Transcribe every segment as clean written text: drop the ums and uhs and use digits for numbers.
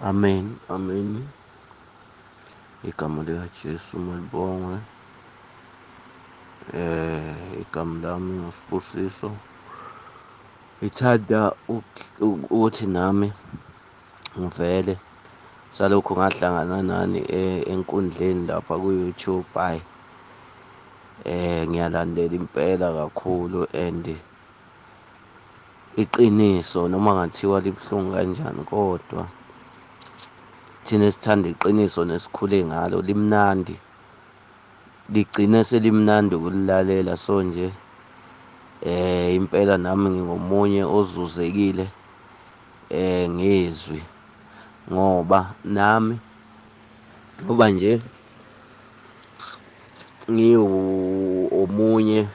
Amen, amen. Igama likaJesu malibongwe. Igama lami nguSibusiso. Ngithanda ukuthi nami ngivele salokhu ngahlangana nani enkundleni lapha ku-YouTube. Hhayi, ngiyalandela impela kakhulu and iqiniso noma ngathiwa libuhlungu kanjani, kodwa thina esithanda iqiniso nesikhule ngalo limnandi, ligcine selimnandi ukulilalela. So nje impela nami ngingomunye ozuzekile ngezwi, ngoba nami ngoba nje ngiwomunye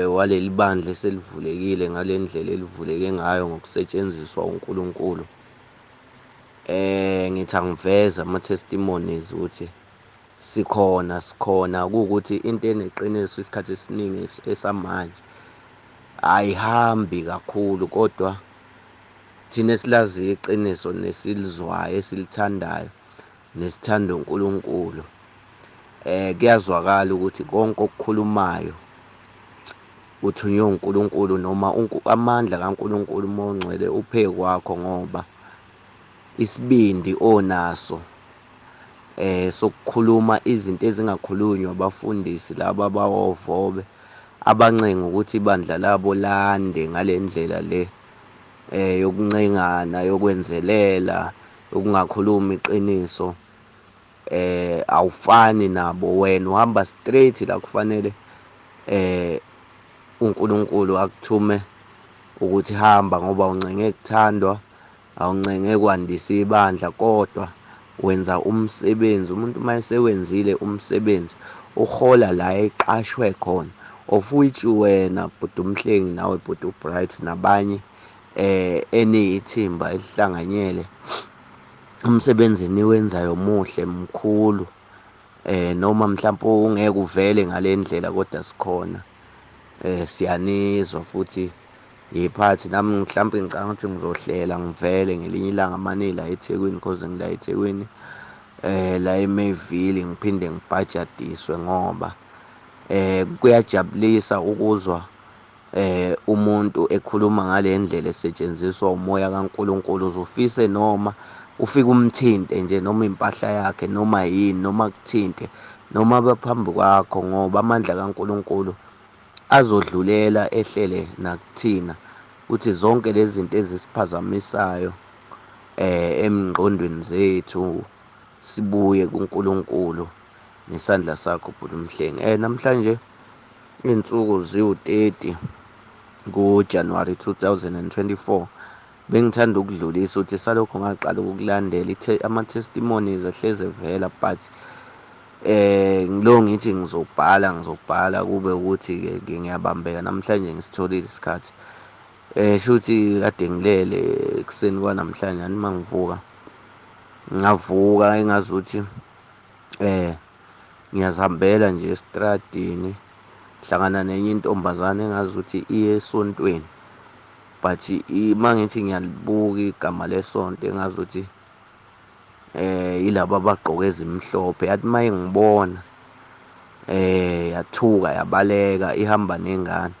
waleli bandla eselivulekile ngale ndlela elivuleke ngayo ngokusetshenziswa uNkulunkulu. Ngithi angiveze ama-testimonies ukuthi sikhona, kuwukuthi into eneqiniso isikhathi esiningi esamanje ayihambi kakhulu, kodwa thina esilaziyo iqiniso nesilizwayo esilithandayo nesithanda uNkulunkulu, kuyazwakala ukuthi konke okukhulumayo uthunywe uNkulunkulu noma amandla kaNkulunkulu uMoya oNgcwele uphe kwakho, ngoba isibindi onaso sokukhuluma izinto ezingakhulunywa abafundisi laba abawovobe abancenga ukuthi ibandla labo lande ngale ndlela le yokuncengana, yokwenzelela, yokungakhulumi iqiniso. Awufani nabo, wena uhamba straight la kufanele uNkulunkulu akuthume ukuthi hamba, ngoba uncenge kuthandwa, awuncenge kwandisa ibandla, kodwa wenza umsebenzi. Umuntu uma esewenzile umsebenzi uhola la eqashwe khona, of which wena bhuti uMhlengi nawe bhuti uBright nabanye eniyithimba elihlanganyele, umsebenzi eniwenzayo muhle mkhulu, noma mhlawumbe ungeke uvele ngale ndlela, kodwa sikhona, siyanizwa futhi yiphathi. Nami mhlawumbe ngicabanga ukuthi ngizohlela ngivele ngelinye ilanga mane la eThekwini, cause ngila eThekwini, la eMayville, ngiphinde ngibhajadiswe, ngoba kuyajabulisa ukuzwa umuntu ekhuluma ngale ndlela esetshenziswa umoya kaNkulunkulu. Uzufise noma ufike umthinte nje, noma impahla yakhe, noma yini, noma kuthinte, noma baphambi kwakho, ngoba amandla kaNkulunkulu azodlulela ehlele nakuthina, ukuthi zonke lezi zinto ezisiphazamisayo emingqondweni zethu sibuye kuNkulunkulu nesandla sakho bhuti uMhlengi. Namhlanje insuku ziwu-30 kuJanuary 2024, bengithanda ukudlulisa ukuthi salokho ngaqala ukukulandela ama-testimonies ehleze evela, but ngilo ngithi ngizobhala kube ukuthi ke ngiyabambeka. Namhlanje ngisitholile isikhathi, shuthi kade ngilele ekuseni kwanamhlanje, ani mangivuka ngavuka engazuthi ngiyazihambela nje estradini, hlangana nenye intombazane engazuthi iye esontweni, but mangithi ngiyalibuka igama lesonto engazuthi yilabo abagqoke ezimhlophe. Yathi mayingibona yathuka yabaleka ihamba nengane.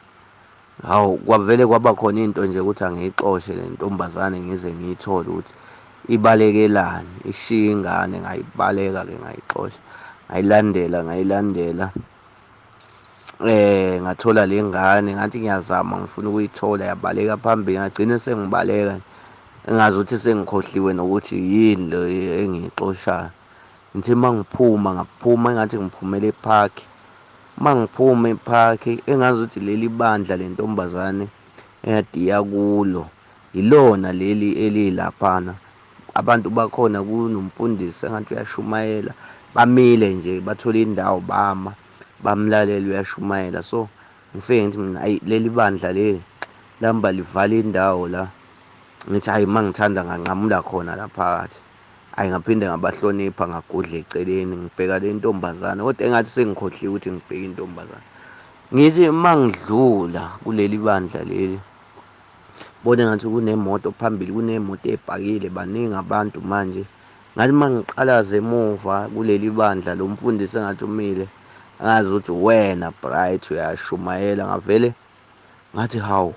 Hawu, kwavele kwaba khona into nje ukuthi angiyixoshe le ntombazane ngize ngiyithole ukuthi ibalekelani, ishiye ingane. Ngayibaleka ke, ngayixosha, ngayilandela ngathola le ngane, ngathi ngiyazama ngifuna ukuyithola, yabaleka phambili, ngagcina sengibaleka engazi ukuthi sengikhohliwe nokuthi yini le engiyixoshayo. Ngithi mangiphuma ngaphuma engathi ngiphumele epark, mangiphuma epark engazi ukuthi leli bandla lentombazane eyadiya kulo ilona leli elilaphana, abantu bakhona kunomfundisi engathi uyashumayela, bamile nje bathola indawo bama bamlalela uyashumayela. So ngifike ngithi mina ayi leli bandla leli lamba livala indawo la, ngithi hayi mangithanda nganqamula khona la phakathi. Hayi ngaphinde ngabahlonipha ngagudla eceleni ngibheka le ntombazane, kodwa engathi sengikhohliwe ukuthi ngibheke intombazane. Ngithi mangidlula kuleli bandla leli, Ngibone ngathi kunemoto phambili, kunemoto ebhakile, baningi abantu manje. Ngathi uma ngiqalaza emuva kuleli bandla lo mfundisi engathi umile, ngazi ukuthi wena Bright uyashumayela. Ngavele ngathi hawu,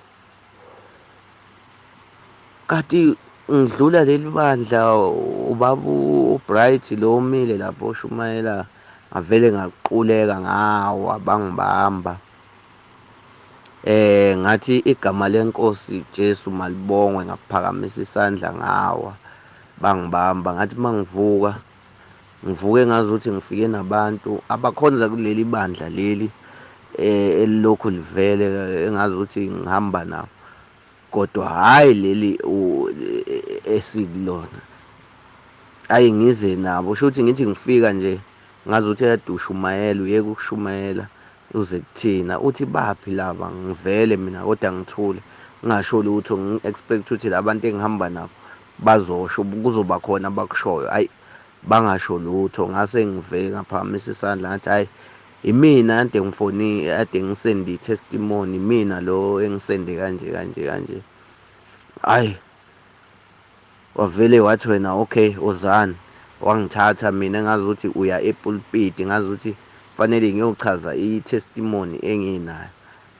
kanti ngidlula leli bandla ubaba uBright lo umile lapho oshumayela. Ngavele ngaquleka ngawa, bangibamba. Ngathi igama lenkosi Jesu malibongwe, ngaphakamisa isandla ngawa, bangibamba. Ngathi mangivuka, ngivuke ngazi ukuthi ngifike nabantu abakhonza kuleli bandla leli elilokhu livele, engazi ukuthi ngihamba nabo, kodwa hhayi leli esikulona. Ayi ngize nabo, sho ukuthi ngithi ngifika nje ngazi ukuthi kade ushumayela, uyeke ukushumayela uze kuthina, uthi baphi laba? Ngivele mina kodwa ngithule ngingasho lutho, ngi-expect ukuthi labantu engihamba nabo bazosho, kuzoba khona abakushoyo. Ayi bangasho lutho, ngase ngivele ngaphakamisa isandla ngathi hayi, imina kade ngifoni, kade ngisende i-testimony, imina lo engisende kanje kanje kanje. Hayi wavele wathi wena okay uzani, wangithatha mina ngazi ukuthi uya epulpit, ngazi ukuthi fanele ngiyochaza i-testimony enginayo.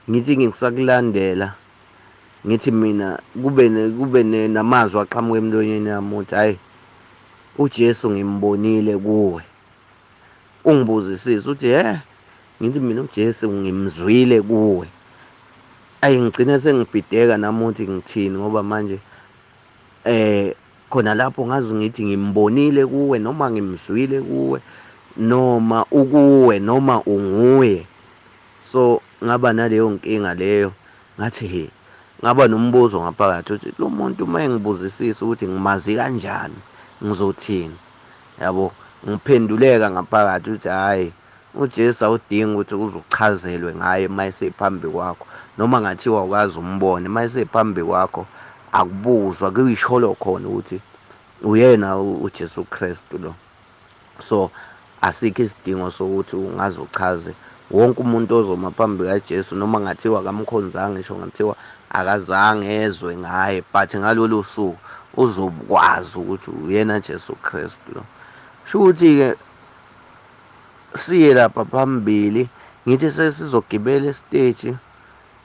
Ngithi ngisakulandela, ngithi mina kube namazwi aqhamuka emlonyeni yami ukuthi hayi uJesu ngimbonile kuwe. Ungibuzisise uthi he, ngithi mina uJesu ngimzwile kuwe. Ayi ngigcine sengibhideka nami ukuthi ngithini, ngoba manje khona lapho ngazi ngithi ngimbonile kuwe, noma ngimzwile kuwe, noma ukuwe, noma unguye. So ngaba naleyo nkinga leyo, ngathi he, ngaba nombuzo ngaphakathi ukuthi lo muntu uma engibuzisisa ukuthi ngimazi kanjani ngizothini, yabo. Ngiphenduleka ngaphakathi ukuthi hhayi uJesu awudingi ukuthi uzuchazelwe ngaye uma esephambi kwakho, noma ngathiwa awukaze umbone, uma esephambi kwakho akubuzwa, kuyisholo khona ukuthi uyena uJesu Kristu lo. So asikho isidingo sokuthi ungaze uchaze. Wonke umuntu ozoma phambi kaJesu, noma ngathiwa akamkhonzanga, ngisho ngathiwa akazange ezwe ngaye, but ngalolu suku uzokwazi ukuthi uyena Jesu Kristu lo. Sho ukuthi-ke siye lapha phambili, ngithi sesizogibela esiteji,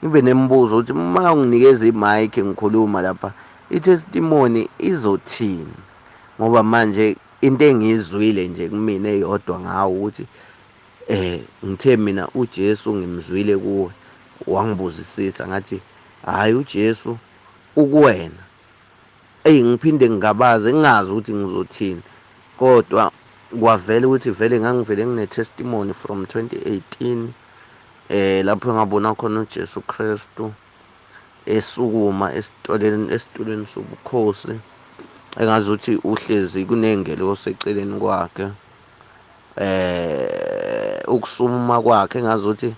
ngibe nemibuzo ukuthi uma unginikeza i-mic ngikhuluma lapha, i-testimony izothini? Ngoba manje into engiyizwile nje kumina eyodwa ngawo ukuthi ngithe mina uJesu ngimzwile kuwe, wangibuzisisa ngathi hhayi uJesu ukuwena. Eyi ngiphinde ngingabaze ngingazi ukuthi ngizothini, kodwa kwavela ukuthi vele ngangivele ngine-testimony from 2018 lapho ngabona khona uJesu Kristu esukuma esitulweni sobukhosi, engazi ukuthi uhlezi kunengelosi eceleni kwakhe. Ukusukuma kwakhe engazi ukuthi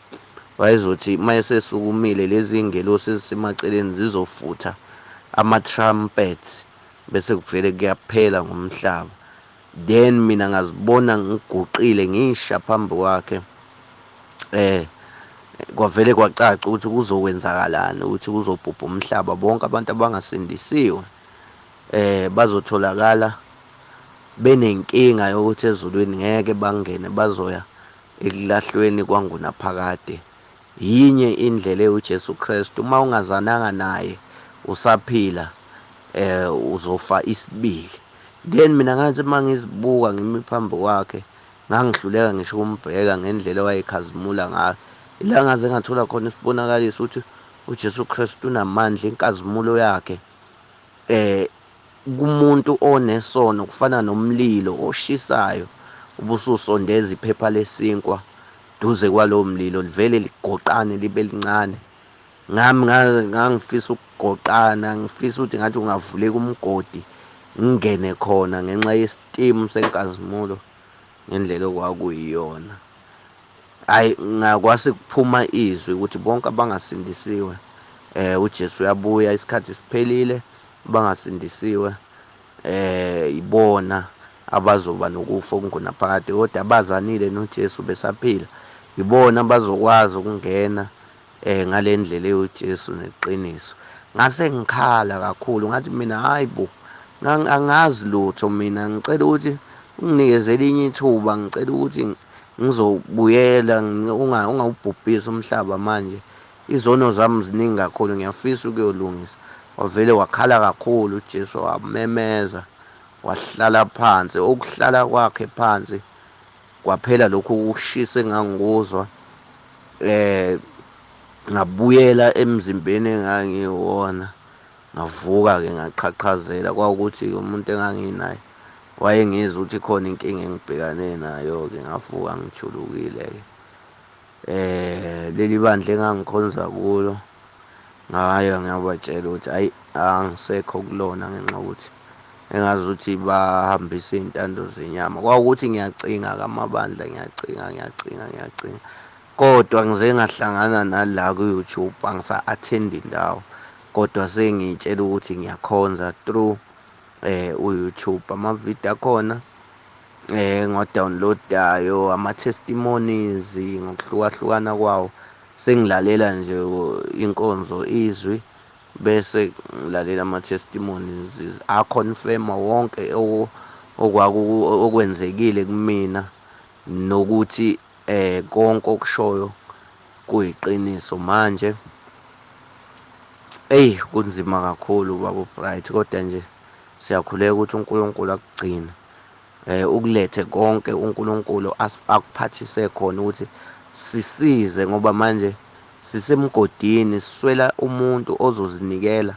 wayezothi mayesesukumile lezi ngelosi ezisemaceleni zizofutha ama-trumpets bese kuvele kuyaphela ngomhlaba. Then mina ngazibona ngiguqile ngisha phambi kwakhe, kwavele kwacaca ukuthi kuzokwenzakalani, ukuthi kuzobhubha umhlaba, bonke abantu abangasindisiwe bazotholakala benenkinga yokuthi ezulwini ngeke bangene, bazoya ekulahlweni kwangunaphakade. Yinye indlela uJesu Kristu, uma ungazananga naye usaphila uzofa isibili. Then mina ngathi mangizibuka ngimi phambi kwakhe, ngangihluleka ngisho ukumbheka ngendlela owayekhazimula ngayo. Ila ngaze ngathola khona isibonakaliso ukuthi uJesu Kristu unamandla, inkazimulo yakhe kumuntu onesono kufana nomlilo oshisayo, ubususondeza iphepha lesinkwa duze kwalowo mlilo, livele ligoqane libe lincane. Ngami ngangifisa ukugoqana, ngifisa ukuthi ngathi ungavuleka umgodi ngingene khona ngenxa yesitimu senkazimulo ngendlela okwakuyiyona. Hayi ngakwase kuphuma izwi ukuthi bonke abangasindisiwe uJesu uyabuya, isikhathi siphelile, bangasindisiwe ibona abazoba nokufa okungunaphakade, kodwa abazanile noJesu besaphila ibona abazokwazi ukungena ngale ndlela eyoJesu neqiniso. Ngase ngikhala kakhulu, ngathi mina hayi bo, angazi lutho mina, ngicela ukuthi unginikeze elinye ithuba, ngicela ukuthi ngizobuyela, ungawubhubhisi umhlaba manje, izono zami ziningi kakhulu, ngiyafisa ukuyolungisa. Wavele wakhala kakhulu uJesu, wamemeza, wahlala phansi. Ukuhlala kwakhe phansi kwaphela lokhu ukushisa engangikuzwa, ngabuyela emzimbeni engangiwona, ngavuka-ke ngaqhaqhazela. Kwawukuthi umuntu enganginaye wayengizwa ukuthi khona inkinga engibhekane nayo-ke, ngavuka ngijulukile-ke. Leli bandla engangikhonza kulo ngaya ngiyabatshela ukuthi hhayi, angisekho kulona ngenxa yokuthi engazi ukuthi bahambisa iy'ntando zenyama. Kwawukuthi ngiyacinga-ke amabandla, ngiyacinga ngiyacinga ngiyacinga, kodwa ngize ngahlangana nala ku-YouTube, angisa-attend-i indawo, kodwa sengiy'tshela ukuthi ngiyakhonza through u-YouTube. Amavidiyo akhona engiwa-download-ayo, ama-testimonies ngokuhlukahlukana kwawo, sengilalela nje inkonzo izwi, bese ngilalela ama-testimonies a-confirm-a wonke okwenzekile kumina, nokuthi konke okushoyo kuyiqiniso. Manje eyi, kunzima kakhulu baba uBright, kodwa nje siyakhuleka ukuthi uNkulunkulu akugcine, ukulethe konke uNkulunkulu akuphathise khona ukuthi sisize, ngoba manje sisemgodini, siswela umuntu ozozinikela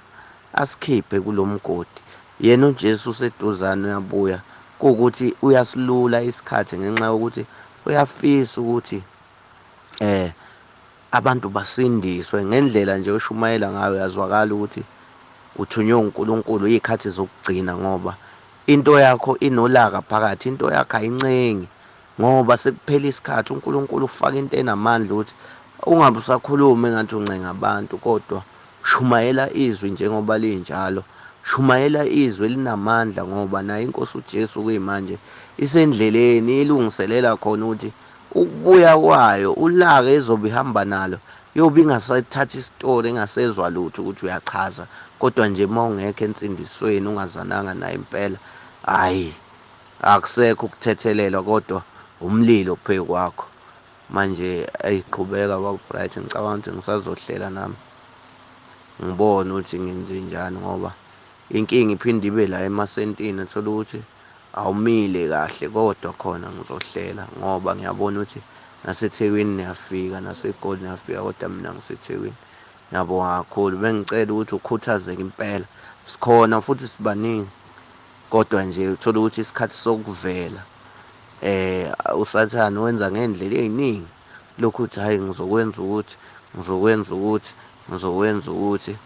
asikhiphe kulo mgodi. Yena uJesu useduzane, uyabuya, kuwukuthi uyasilula isikhathi ngenxa yokuthi uyafisa ukuthi abantu basindiswe. Ngendlela nje oshumayela ngayo yazwakala ukuthi uthunywe uNkulunkulu iy'khathi zokugcina, ngoba into yakho inolaka phakathi, into yakho ayincengi, ngoba sekuphela isikhathi. uNkulunkulu ufaka into enamandla ukuthi ungabe usakhuluma engathi uncenga abantu, kodwa shumayela izwi njengoba linjalo, shumayela izwi elinamandla, ngoba nayo inkosi uJesu kuyimanje isendleleni, ilungiselela khona ukuthi ukubuya kwayo ulaka ezobe ihamba nalo yobe ingasathatha isitori, ingasezwa lutho ukuthi uyachaza. Kodwa nje uma ungekho ensindisweni, ungazananga naye impela, hhayi, akusekho ukuthethelelwa, kodwa umlilo phezu kwakho. Manje ayiqhubeka baba Bright, ngicabanga ukuthi ngisazohlela nami ngibone ukuthi ngenzenjani, ngoba inkinga iphinde ibe la emasentini, uthola ukuthi awumile kahle, kodwa khona ngizohlela ngoba ngiyabona ukuthi naseThekwini niyafika, naseGoli niyafika, kodwa mina ngiseThekwini. Ngiyabonga kakhulu, bengicela ukuthi ukhuthazeke impela, sikhona futhi sibaningi, kodwa nje uthola ukuthi isikhathi sokuvela uSathane wenza ngendlela ey'ningi lokhu, uthi hhayi ngizokwenza ukuthi, ngizokwenza ukuthi, ngizokwenza ukuthi,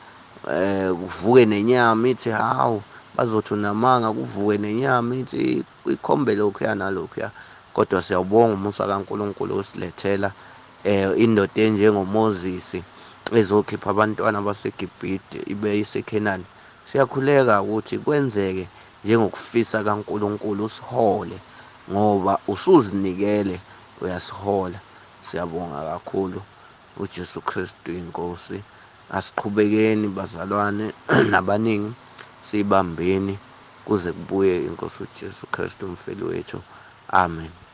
kuvuke nenyama ithi hawu bazothi unamanga, kuvuke nenyama ithi ikhombe lokhuya nalokhuya. Kodwa siyawubonga umusa kaNkulunkulu osilethela indoda enjengoMoses ezokhipha abantwana baseGibhite ibe iseKhenani. Siyakhuleka ukuthi kwenzeke njengokufisa kaNkulunkulu, usihole ngoba usuzinikele, uyasihola. Siyabonga kakhulu uJesu Kristu inkosi. Asiqhubekeni bazalwane nabaningi, sibambeni kuze kubuye inkosi uJesu Kristu umfeli wethu. Amen.